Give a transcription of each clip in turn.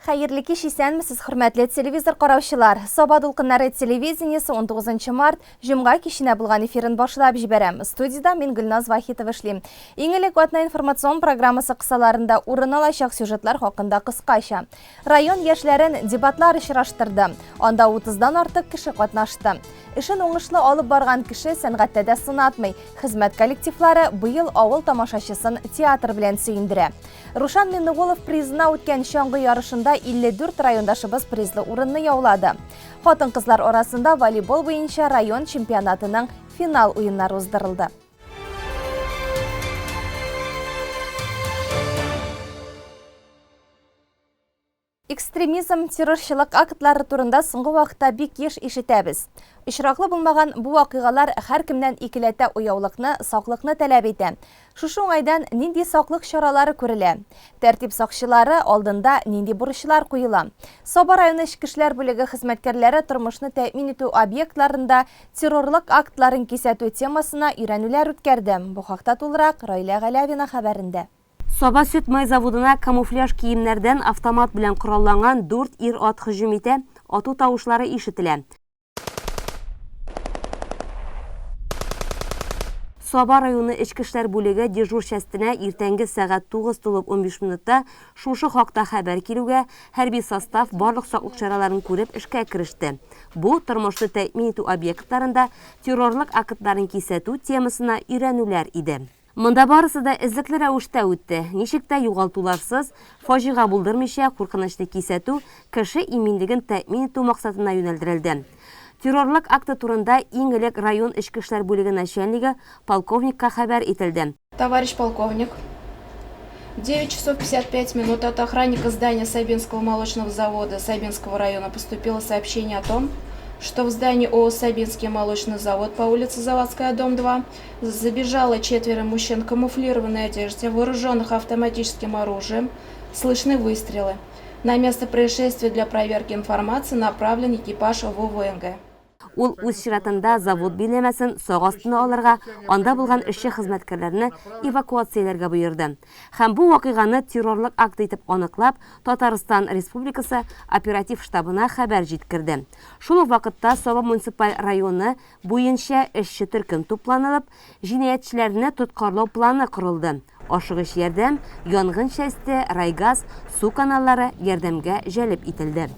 Хәерле кич, исәнмесез, хөрмәтле телевизор караучылар. Саба дулкыннары телевидениесе 19 март, җомга киченә булган эфирын башлап җибәрәм. Студиядә мин Гөлназ Вахитова эшлим. Иң элек атна информацион программасы кысаларында урын алачак сюжетлар хакында кыскача. Район яшьләрен дебатлар очраштырды. Анда 30-дан артык кеше катнашты. Эшен уңышлы алып барган кеше сәнгатьтә дә сынатмый. Хезмәт коллективлары быел авыл тамашачысын театр белән сөендерә. Рушан Миннегулов призына үткән чаңгы ярышында 54 райондашыбыз призлы урынны яулады. Хатын-кызлар арасында волейбол буенча район чемпионатының финал уеннары уздырылды. Экстремизм, террорчылык актлары турында соңгы вакытта бик еш ишетәбез. Очраклы булмаган бу вакыйгалар һәркемнән икеләтә уяулыкны, саклыкны таләп итә. Шушы уңайдан нинди саклык чаралары күрелә? Тәртип сакчылары алдында нинди бурычлар куела? Саба районы эчке эшләр бүлеге хезмәткәрләре тормышны тәэмин итү объектларында террорлык актларын кисәтү темасына өйрәнүләр үткәрде. Бу хакта тулырак Раилә Галәвина хәбәрендә. Саба сөт-май заводына камуфляж киемнәрдән автомат белән коралланган дүрт ир-ат һөҗүм итә, ату тавышлары ишетелә. Саба районы эчке эшләр бүлеге дежур частенә иртәнге сәгать 9 тулып 15 минутта шушы хакта хәбәр килүгә, хәрби состав барлык саклык чараларын күреп эшкә кереште. Бу, тормышны тәэмин итү объектларында террорлык актларын кисәтү темасына өйрәнүләр иде. Монда барысы да эзлекле рәвештә үтте. Ничек тә югалтуларсыз, фаҗига булдырмыйча, куркынычны кисәтү, кеше иминлеген тәэмин итү максатына юнәлдерелде. Террорлык акты турында иң элек район эчке эшләр бүлеге начальнигы, полковникка хәбәр ителде. Товарищ полковник, в 9 часов 55 минут от охранника здания Сабинского молочного завода Сабинского района поступило сообщение о том, что в здании ООО «Сабинский молочный завод» по улице Заводская, дом 2, Забежало четверо мужчин в камуфлированной одежде, вооруженных автоматическим оружием. Слышны выстрелы. На место происшествия для проверки информации направлен экипаж ВВНГ. Ул үз чиратында завод биләмәсен сак астына алырга, анда булган эшче-хезмәткәрләрне эвакуацияләргә боерды. Һәм бу вакыйганы террорлык акты итеп аныклап, Татарстан Республикасы оператив штабына хәбәр җиткерде. Шул ук вакытта Саба муниципаль районы Буенча эшче төркем тупланылып, җинаятьчеләрне тоткарлау планы корылды. Ашыгыч ярдәм, янгын часте, райгаз, су каналлары ярдәмгә җәлеп ителде.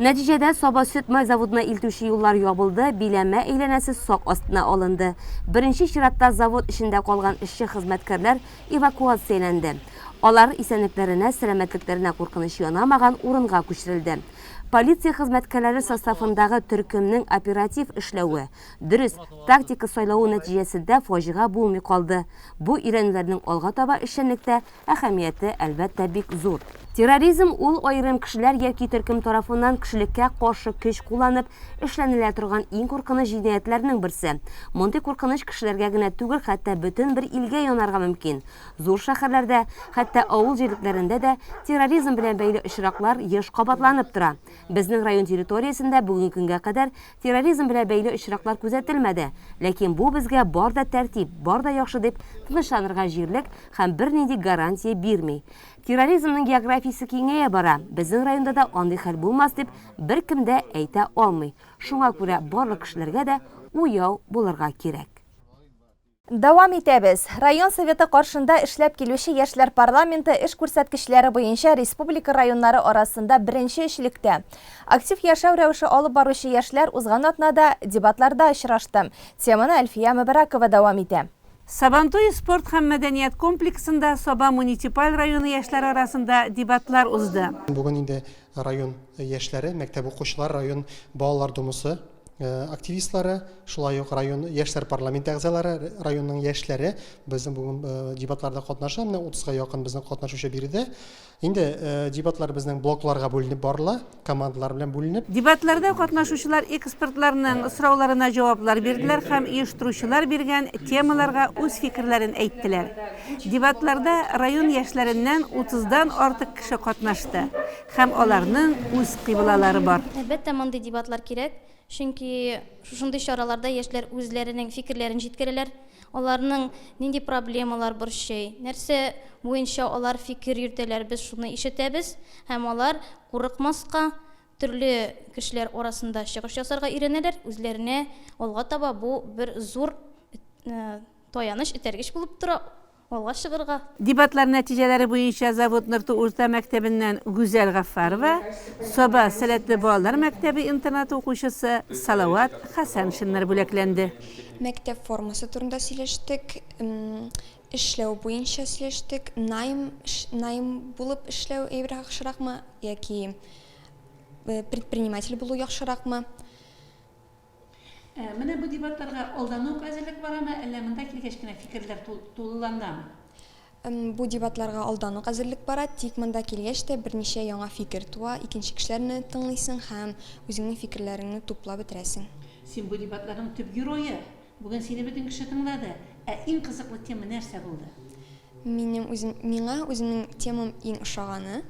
Нәтиҗәдә, Саба сөт-май заводына илтүче юллар ябылды, биләмә әйләнәсе сак астына алынды. Беренче чиратта завод эчендә калган эшче-хезмәткәрләр эвакуацияләнде. Алар исәнлекләренә, сәламәтлекләренә куркыныч янамаган урынга күчерелде. Полиция хезмәткәрләре составындагы төркемнең оператив эшләве, дөрес тактика сайлавы нәтиҗәсендә фаҗига булмый калды. Бу өйрәнүләрнең алга таба эшчәнлектә әһәмияте, әлбәттә, бик зур. Терроризм ул аерым кешеләр яки төркем тарафыннан кешелеккә каршы көч кулланып эшләнелә торган иң куркыныч җинаятьләрнең берсе. Мондый куркыныч кешеләргә генә түгел, хәтта бөтен бер илгә янарга мөмкин. Зур шәһәрләрдә, хәтта авыл җирлекләрендә дә терроризм белән бәйле очраклар еш кабатланып тора. Безнең район территориясендә бүгенге көнгә кадәр терроризм белән бәйле очраклар күзәтелмәде. Ләкин бу безгә бар да тәртип, бар да яхшы дип тынычланырга җирлек һәм бернинди гарантия бирми. Терроризмның географиясе киңәя бара, безнең районда да андый хәл булмас дип беркем дә әйтә алмый. Шуңа күрә барлык кешеләргә дә уяу булырга кирәк. Дәвам итәбез. Район Советы каршында эшләп килүче Яшьләр парламенты эш күрсәткечләре буенча республика районнары арасында беренче өчлектә. Актив яшәү рәвеше алып баручы яшьләр узган атнада дебатларда очрашты. Теманы Әлфия Мөбәрәкова дәвам итә. Сабантуй спорт һәм мәдәният комплексында Саба муниципаль районы яшьләре арасында дебатлар узды. Бүген инде район яшьләре, мәктәп укучылары, район балалар думасы активистлары, шулай ук район яшьләр парламенты әгъзалары, районның яшьләре безнең бүген дебатларда катнаша. Менә 30-га якын безнең катнашучы биредә. Инде дебатлар безнең блокларга бүленеп барыла, командалар белән бүленеп. Дебатларда катнашучылар экспертларның сорауларына җаваплар бирделәр һәм оештыручылар биргән темаларга үз фикерләрен әйттеләр. Дебатларда район яшьләреннән утыздан артык кеше катнашты. Һәм аларның үз кыйблалары бар. Әлбәттә, мондый дебатлар кирәк, чөнки шушындый чараларда яшьләр үзләренең фикерләрен җиткерәләр. Аларның нинди проблемалар борчый, нәрсә буенча алар фикер йөртәләр, без шуны ишетәбез һәм алар курыкмаска, төрле кешеләр арасында чыгыш ясарга өйрәнәләр, үзләренә алга таба бу бер зур таяныч, этәргеч булып тора, алга чыгырга. Дебатлар нәтиҗәләре буенча Завод Нырты урта мәктәбеннән Гүзәл Гаффарова, Саба сәләтле балалар мәктәбе интернаты укучысы Салават Хәсәншиннар бүләкләнде. Мәктәп формасы турында сөйләштек, эшләү буенча сөйләштек, найм, найм булып эшләү әйбер яхшыракмы яки предприниматель булу яхшыракмы? Ә менә бу дебатларга алдан ук әзерлек барамы, әллә монда килгәч кенә фикерләр тулыланамы? Бу дебатларга алдан ук әзерлек бара, тик монда килгәч тә берничә яңа фикер туа, икенче кешеләрне тыңлыйсың һәм үзеңнең фикерләреңне туплап бетерәсең. Син бу дебатларның төп герое. Бүген сине бөтен кеше тыңлады. Ә иң кызыклы тема нәрсә булды? Минем үзем, миңа үземнең темам иң ошаганы,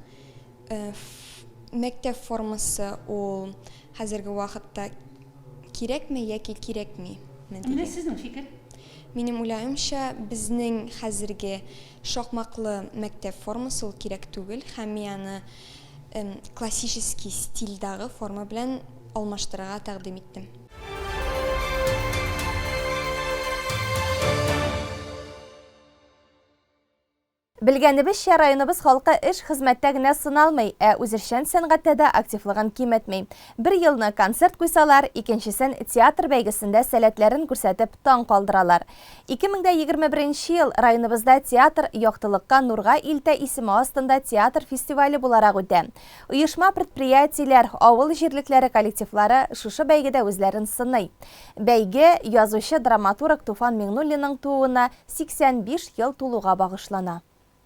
Мәктәп формасы ул хәзерге вакытта кирәкме яки кирәкмиме дигән. Менә сезнең фикер. Минем уйлавымча, безнең хәзерге шакмаклы мәктәп формасы ул кирәк түгел һәм мин аны классический стильдагы форма белән алмаштырырга тәкъдим иттем. Белгәнебезчә, районыбыз халкы эш-хезмәттә генә сыналмый, ә үзешчән сәнгатьтә дә активлыгын киметми. Бер елны концерт куйсалар, икенчесен театр бәйгесендә сәләтләрен күрсәтеп таң калдыралар. 2021 нче ел районыбызда Театр яктылыкка, нурга илтә исеме астында театр фестивале буларак үтә. Оешма-предприятиеләр, авыл җирлекләре коллективлары шушы бәйгедә үзләрен сыный. Бәйге язучы-драматург Туфан Миңнуллинның тууына 85 ел тулуга багышлана.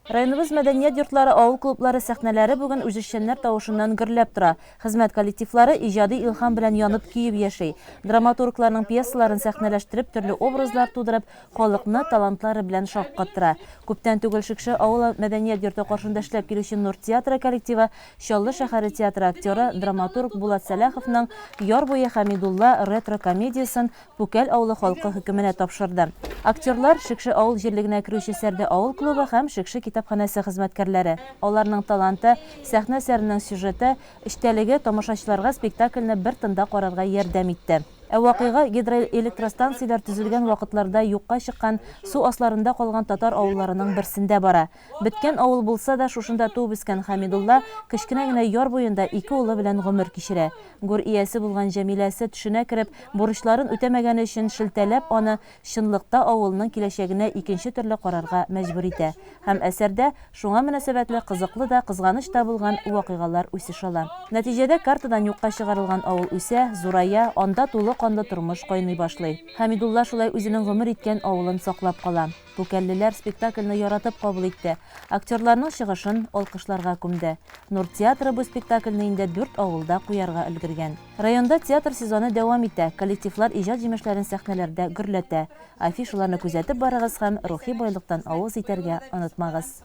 Районыбыз мәдәният йортлары, авыл клублары сәхнәләре бүген үзешчәннәр тавышыннан гөрләп тора. Хезмәт коллективлары иҗади илһам белән янып-көеп яши. Драматургларның пьесаларын сәхнәләштереп, төрле образлар тудырып, халыкны талантлары белән шаккаттыра. Күптән түгел Шекше авылы мәдәният йорты каршында эшләп килүче Нур театры коллективы Чаллы шәһәре театры актеры, драматург Булат Сәлаховның Яр буе Хәмидулла ретро-комедиясен Пүкәл авылы халкы хөкеменә тапшырды. Актерлар, Шекше авыл җирлегенә керүче Сәрдә авыл клубы һәм Шекше китапханәсе хезмәткәрләре. Аларның таланты, сәхнә әсәренең сюжеты, эчтәлеге тамашачыларга спектакльне бер тында карарга ярдәм итте. Ә вакыйга гидроэлектростанцияләр төзелгән вакытларда юкка чыккан, су асларында калган татар авылларының берсендә бара. Беткән авыл булса да, шушында туып-үскән Хәмидулла кечкенә генә яр буенда ике улы белән гомер кичерә. Гүр иясе булган Җәмиләсе төшенә кереп, бурычларын үтәмәгәне өчен шелтәләп аны чынлыкта авылның киләчәгенә икенче төрле карарга мәҗбүр итә. Һәм әсәрдә шуңа мөнәсәбәтле кызыклы да, кызганыч та булган вакыйгалар үсеш ала. Нәтиҗәдә картадан юкка чыгарылган авыл үсә, зурая, анда тулы канлы тормыш кайный башлый. Хәмидулла шулай үзенең гомер иткән авылын саклап кала. Пүкәллеләр спектакльне яратып кабул итте, актерларның чыгышын алкышларга күмде. Нур театры бу спектакльне инде дүрт авылда куярга өлгергән. Районда театр сезоны дәвам итә, коллективлар иҗат җимешләрен сәхнәләрдә гөрләтә. Афишаларны күзәтеп барыгыз һәм рухи байлыктан авыз итәргә онытмагыз.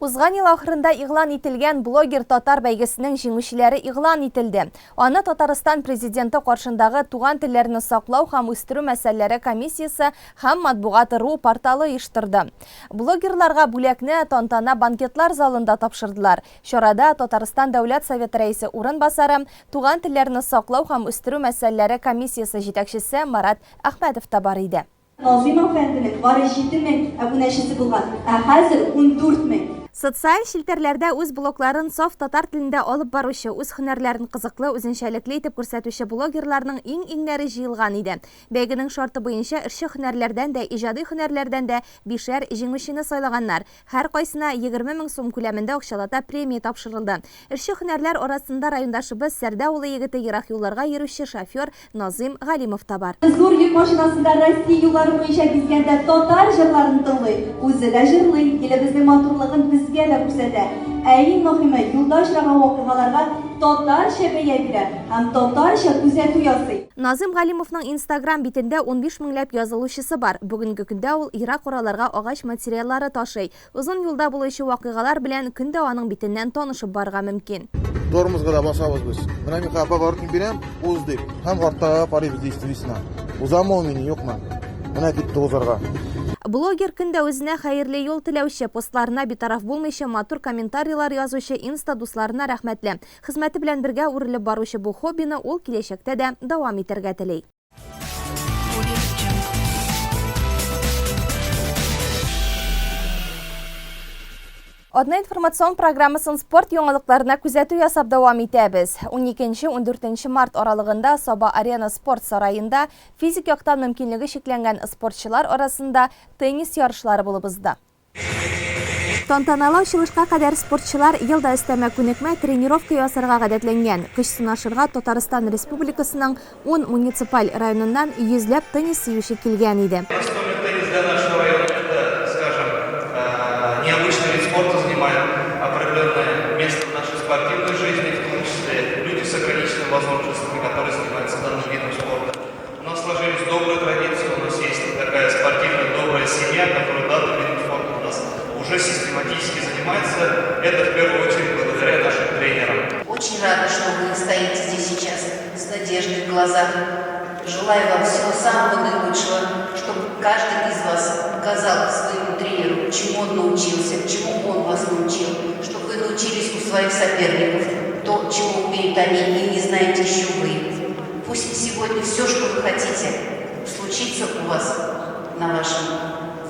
Узган ел ахырында игълан ителгән Блогер татар бәйгесенең җиңүчеләре игълан ителде. Аны Татарстан Президенты каршындагы Туган телләрне саклау һәм үстерү мәсьәләләре комиссиясе һәм Матбугат. Ру порталы оештырды. Блогерларга бүләкне тантана банкетлар залында тапшырдылар. Чарада Татарстан Дәүләт Советы Рәисе урынбасары, Туган телләрне саклау һәм үстерү мәсьәләләре комиссиясе җитәкчесе Марат Әхмәтов та бар иде. Назыйм әфәнденең бары 7000 әбүнәчесе булган, ә хәзер 14 мең. Социаль челтәрләрдә үз блогларын саф татар телендә алып баручы, үз һөнәрләрен кызыклы, үзенчәлекле итеп күрсәтүче блогерларның иң-иңнәре җыелган иде. Бәйгенең шарты буенча эшче һөнәрләрдән дә, иҗади һөнәрләрдән дә бишәр җиңүчене сайлаганнар. Һәркайсына 20 мең сум күләмендә акчалата премия тапшырылды. Эшче һөнәрләр арасында райондашыбыз Сәрдә авылы егете ерак юлларга йөрүче шофер Назыйм Галимов та бар. Зур йөк машинасында Россия юллары буенча гизгәндә татар җырларын тыңлый, үзе дә җырлый, илебезнең матурлыгын безгә дә күрсәтә. Ә иң мөһиме, юлда очраган вакыйгаларга татарча бәя бирә һәм татарча күзәтү ясый. Назыйм Галимовның Инстаграм битендә 15 меңләп язылучысы бар. Бүгенге көндә ул ерак араларга агач материаллары ташый. Озын юлда булучы вакыйгалар белән көн дә аның битеннән танышып барырга мөмкин. Тормозга да басабыз без. Менә мин хәзер поворотник бирәм, уз дип. Һәм арттагыга карыйбыз действиесенә. Узамы ул мине, юкмы? Менә китте узарга. Блогер көн дә үзенә хәерле юл теләүче, постларына битараф булмыйча матур комментарийлар язучы инста дусларына рәхмәтле. Хезмәте белән бергә үрелеп баручы бу хоббины ул киләчәктә дә дәвам итәргә тели. Атна информацион программасын спорт яңалыкларына күзәтү ясап дәвам итәбез. 12-14 март аралыгында Саба Арена спорт сараенда физик яктан мөмкинлеге чикләнгән спортчылар арасында теннис ярышлары булып узды. Тантаналы ачылышка кадәр спортчылар ел да өстәмә күнекмә, тренировка ясарга гадәтләнгән. Көч сынашырга Татарстан Республикасының ун муниципаль районыннан йөзләп теннис сөюче килгән иде. Настольный теннис для нашего района это, скажем, необычный вид спорта, занимает определенное место в нашей спортивной жизни, в том числе люди с ограниченными возможностями, которые занимаются данным видом спорта. У нас сложились добрые традиции, у нас есть такая спортивная добрая семья, которая данным видом спорта у нас уже систематически занимается. Это в первую очередь благодаря нашим тренерам. Очень рада, что вы стоите здесь сейчас с надеждой в глазах. Желаю вам всего самого наилучшего, чтобы каждый из вас показал своему тренеру, чему он научился, чему он вас научил, чтобы вы научились у своих соперников то, чему умеют они и не знаете еще вы. Пусть сегодня все, что вы хотите, случится у вас на вашем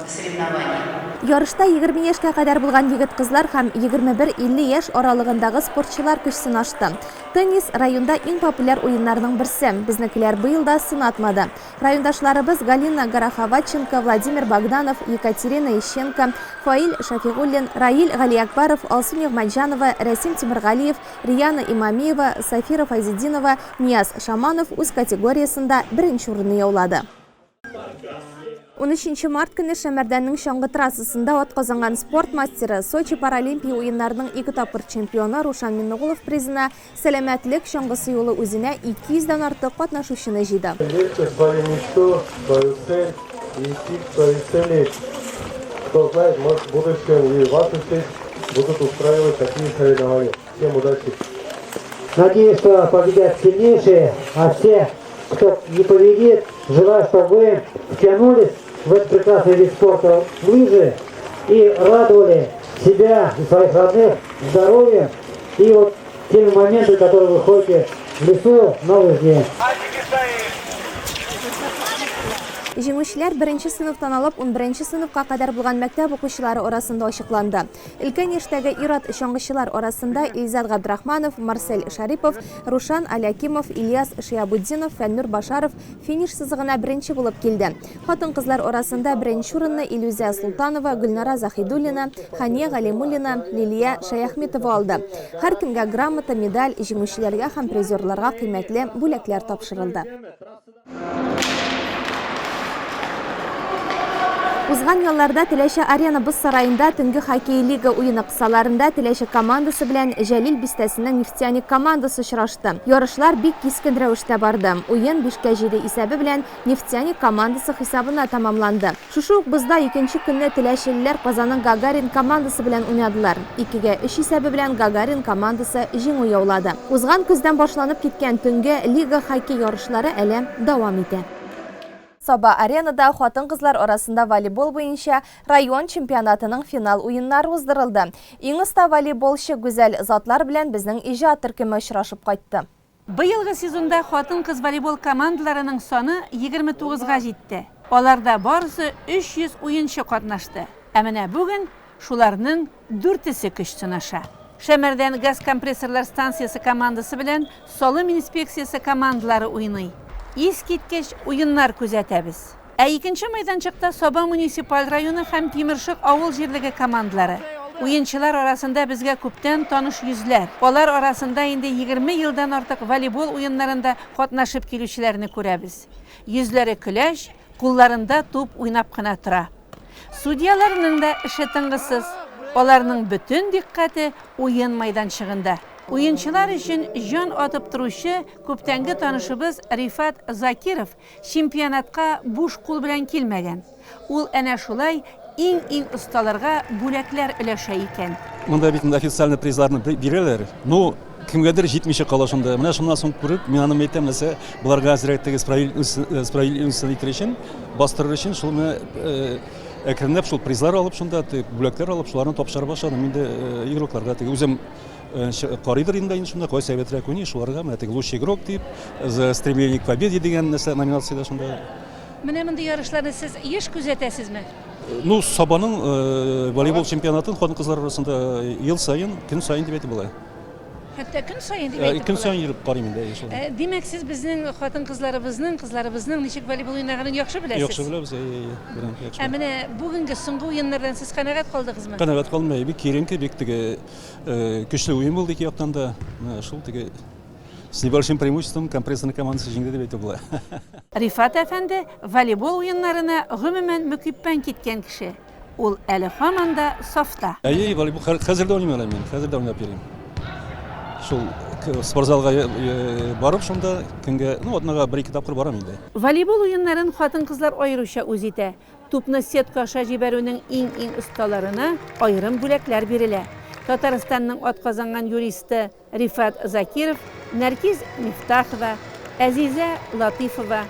соревновании. Ярышта 20 яшькә кадәр булган егет-кызлар һәм 21-50 яшь аралыгындагы спортчылар көч сынашты. Теннис районда иң популяр уеннарның берсе. Безнекеләр быел да сынатмады. Райондашларыбыз Галина Гороховатченко, Владимир Богданов, Екатерина Ищенко, Фаил Шафигуллин, Раил Галиакбаров, Алсу Нигъмәтҗанова, Рәсим Тимергалиев, Риана Имамиева, Сафира Фәйзетдинова, Нияз Шаманов үз категориясендә беренче урынны яулады. Унөченче март көнне Шәмәрдәннең чаңгы трассасында атказанган спорт мастеры, Сочи Паралимпия уеннарының ике тапкыр чемпионы Рушан Миннегулов призына Сәламәтлек чаңгысы юлы үзенә 200 дән артык катнашучыны җыйды. Верьте в свою мечту, в свою цель и идти к своей цели. Кто знает, может, в будущем и в вашу честь будут устраивать такие соревнования. Всем удачи! Надеюсь, что победят сильнейшие, а все, кто не победит, желаю, чтобы вы втянулись в этот прекрасный вид спорта в лыжи и радовали себя и своих родных здоровьем и вот теми моментами, которые вы ходите в лесу на лыжне. Җиңүчеләр беренче сыйныфтан алып унберенче сыйныфка кадәр булган мәктәп укучылары арасында ачыкланды. Өлкән яшьтәге ир-ат чаңгычылар арасында Илзат Габдрахманов, Марсель Шарипов, Рушан Алякимов, Ильяс Шиабутдинов, Фәннүр Башаров финиш сызыгына беренче булып килде. Хатын-кызлар арасында беренче урынны Илүзә Солтанова, Гөлнара Заһидуллина, Хәния Галимуллина, Лилия Шәяхметова алды. Һәркемгә грамота, медаль, җиңүчеләргә һәм призерларга кыйммәтле бүләкләр тапшырылды. Узган ялларда Теләче Арена боз сараенда төнге хоккей лига уены кысаларында Теләче командасы белән Җәлил бистәсенең Нефтяник командасы очрашты. Ярышлар бик кискен рәвештә барды. Уен бишкә җиде исәбе белән Нефтяник командасы хисабына тәмамланды. Шушы ук бозда икенче көнне теләчелеләр Казанның Гагарин командасы белән уйнадылар. Икегә өч исәбе белән Гагарин командасы җиңү яулады. Узган көздән башланып киткән төнге лига хоккей ярышлары әле дәвам итә. Саба Аренада хатын-кызлар арасында волейбол буенча район чемпионатының финал уеннары уздырылды. Иң оста волейболчы гүзәл затлар белән безнең иҗат төркеме очрашып кайтты. Быелгы сезонда хатын-кыз волейбол командаларының саны 29 га җитте. Аларда барысы 300 уенчы катнашты. Ә менә бүген шуларның дүртесе көч сынаша. Шәмәрдән газ компрессорлар станциясе командасы белән салым инспекциясе командалары уйный. Искиткеч уеннар күзәтәбез. Ә икенче мәйданчыкта Саба муниципаль районы һәм Тимершык авыл җирлеге командалары. Уенчылар арасында безгә күптән таныш йөзләр. Алар арасында инде 20 елдан артык волейбол уеннарында катнашып килүчеләрне күрәбез. Йөзләре көләч, кулларында туп уйнап кына тора. Судьяларның да эше тынгысыз. Аларның бөтен дикъкате уен майданчыгында. Уенчылар өчен җан атып торучы күптәнге танышыбыз Рифат Закиров Чемпионатка буш кул белән килмәгән. Ул әнә шулай иң-иң осталарга бүләкләр өләшә икән. Монда бит инде официальный призларны бирәләр. Ну, Кемгәдер җитмичә кала шунда. Менә шуннан соң күреп, мин аны әйтәм, нәрсә, боларга әзрәк теге справедливость итер өчен, бастырыр өчен шул менә әкренләп шул призлар алып шунда, бүләкләр алып, шуларны тапшыра башладым инде игрокларга. Теге үзем карыйдыр инде инде шунда, кайсы әйбәтрәк уйный, шуларга менә теге лучший игрок дип, за стремление к победе дигән нәрсә номинациядә шунда. Менә мондый ярышларны сез еш күзәтәсезме? Ну, Сабаның волейбол чемпионатын хатын-кызлар арасында ел саен, көн саен дип әйтеп була. Хәтта көн саен дип әйтеп Көн саен йөреп карыйм инде, әйе, шулай. Димәк, сез безнең хатын-кызларыбызның, кызларыбызның ничек волейбол уйнаганын яхшы беләсез? Яхшы беләбез, әйе, әйе, беләм, яхшы. Ә менә бүгенге соңгы уеннардан сез канәгать калдыгызмы? Канәгать калдым, әйе, бик киеренке, бик теге көчле уен булды ике яктан да. Менә шул теге С небольшим преимуществом компрессорный командасы җиңде дип әйтеп була. Рифат әфәнде волейбол уеннарына гомумән мөкиббән киткән кеше. Ул әле һаман да сафта. Әйе, волейбол хәзер дә уйныйм әле мин, хәзер дә уйнап йөрим. Шул спортзалга барып шунда көнгә, ну, атнага бер-ике тапкыр барам инде. Волейбол уеннарын хатын-кызлар аеруча үз итә. Тупны сетка аша җибәрүнең иң-иң осталарына аерым бүләкләр бирелә. Татарстанның атказанган юристы Рифат Закиров, Нәркиз Мифтахова, Әзизә Латыйфова,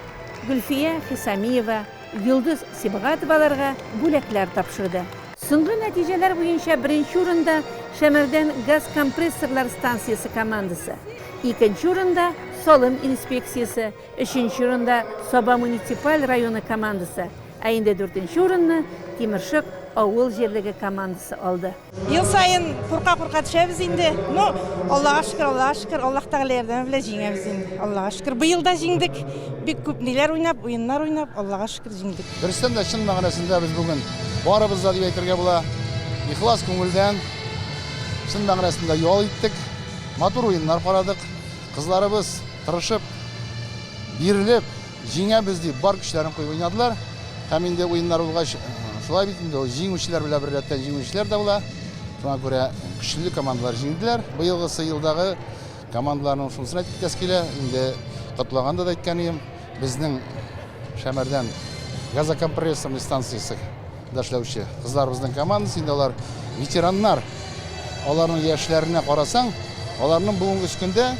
Гөлфия Хисамиева, Йолдыз Сибгатоваларга бүләкләр тапшырды. Соңгы нәтиҗәләр буенча беренче урында Шәмәрдән газ компрессорлар станциясе командасы, икенче урында салым инспекциясе, өченче урында Саба муниципаль районы командасы, ә инде дүртенче урынны Тимершык авыл җирлеге командасы алды. Ел саен курка-курка төшәбез инде. Ну, Аллага шөкер, Аллага шөкер, Аллаһ Тәгалә ярдәме белән җиңәбез инде. Аллага шөкер. Быел да җиңдек. Бик күп ниләр уйнап, уеннар уйнап, Аллага шөкер, җиңдек. Дөрестән дә, чын мәгънәсендә без бүген барыбыз да дип әйтергә була, ихлас күңелдән, чын мәгънәсендә ял иттек, матур уеннар карадык. Кызларыбыз тырышып, бирелеп, Җиңәбез дип бар көчләрен куеп уйнадылар. Һәм инде уеннар булгач, шулай бит инде ул, җиңүчеләр белән беррәттән җиңүчеләр дә була. Шуңа күрә көчле командалар җиңделәр. Быелгысы елдагы командаларның шунысын әйтеп китәсе килә. Инде котлаганда да әйткән идем, безнең Шәмәрдән газокомпрессорный станциясе да эшләүче кызларыбызның командасы, инде алар ветераннар. Аларның яшьләренә карасаң, аларның бүгенге көндә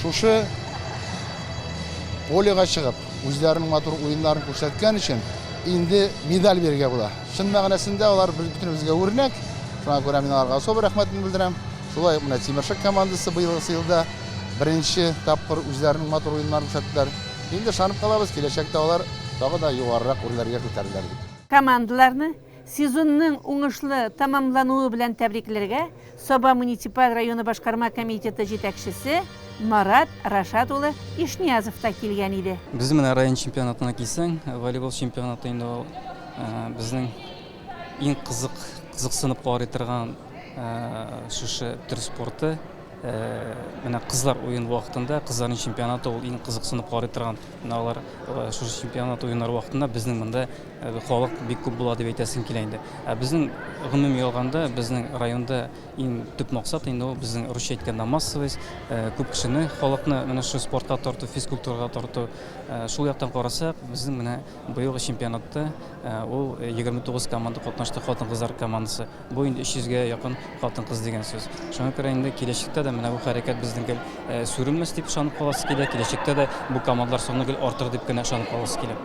шушы полега чыгып, үзләренең матур уеннарын күрсәткән өчен инде медаль бирергә була. Чын мәгънәсендә алар бөтенебезгә үрнәк. Шуңа күрә мин аларга особо рәхмәтемне белдерәм. Шулай ук менә Тимершык командасы быелгысы елда беренче тапкыр үзләренең матур уеннарын күрсәттеләр. Инде ышанып калабыз, киләчәктә алар тагы да югарырак үрләргә күтәрелер дип. Командаларны сезонның уңышлы тәмамлануы белән тәбрикләргә Саба муниципаль районы башкарма комитеты җитәкчесе Марат Рашат улы Ишниязов та килгән иде. Без менә район чемпионатына килсәң, волейбол чемпионаты инде ул безнең иң кызык, кызыксынып карый торган шушы төр спорты. Менә кызлар уен вакытында, кызларның чемпионаты ул иң кызыксынып карый торган. Менә алар шушы чемпионат уеннары вакытында безнең монда Халык бик күп була дип әйтәсем килә инде. Ә безнең гомуми алганда, безнең районда иң төп максат инде ул безнең русча әйткәндә массовость, күп кешене, халыкны менә шушы спортка тарту, физкультурага тарту. Шул яктан карасак, безнең менә быелгы чемпионатта ул 29 команда катнашты, хатын-кызлар командасы. Бу инде 300 гә якын хатын-кыз дигән сүз. Шуңа күрә инде киләчәктә дә менә бу хәрәкәт безнең гел сүрелмәс дип ышанып каласы килә, киләчәктә дә бу командалар саны гел артыр дип кенә ышанып каласы килә.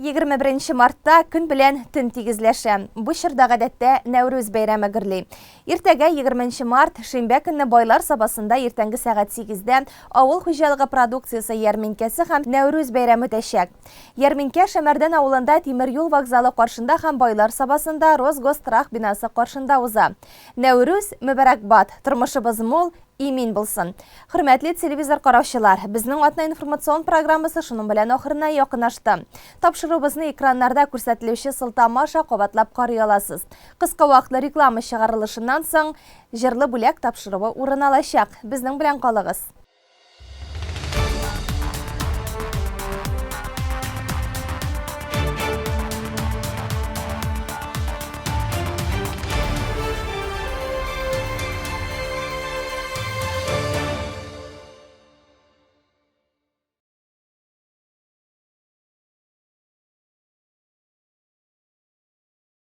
21 мартта көн белән төн тигезләшә. Бу чорда гадәттә Нәүрүз бәйрәме гөрли. Иртәгә 20 март, шимбә көнне Байлар Сабасында иртәнге сәгать 8-дә авыл хуҗалыгы продукциясе ярминкәсе һәм Нәүрүз бәйрәме үтәчәк. Ярминкә Шәмәрдән авылында тимер юл вокзалы каршында һәм Байлар Сабасында Росгосстрах бинасы каршында уза. Нәүрүз мөбарәкбад, тормышыбыз мул, имин булсын. Хөрмәтле телевизор караучылар, безнең атна информацион программасы шуның белән ахырына якынашты. Тапшыруыбызны экраннарда күрсәтелүче сылтама аша кабатлап карый аласыз. Кыска вакытлы реклама чыгарылышыннан соң, җырлы бүләк тапшыруы урын алачак. Безнең белән калыгыз.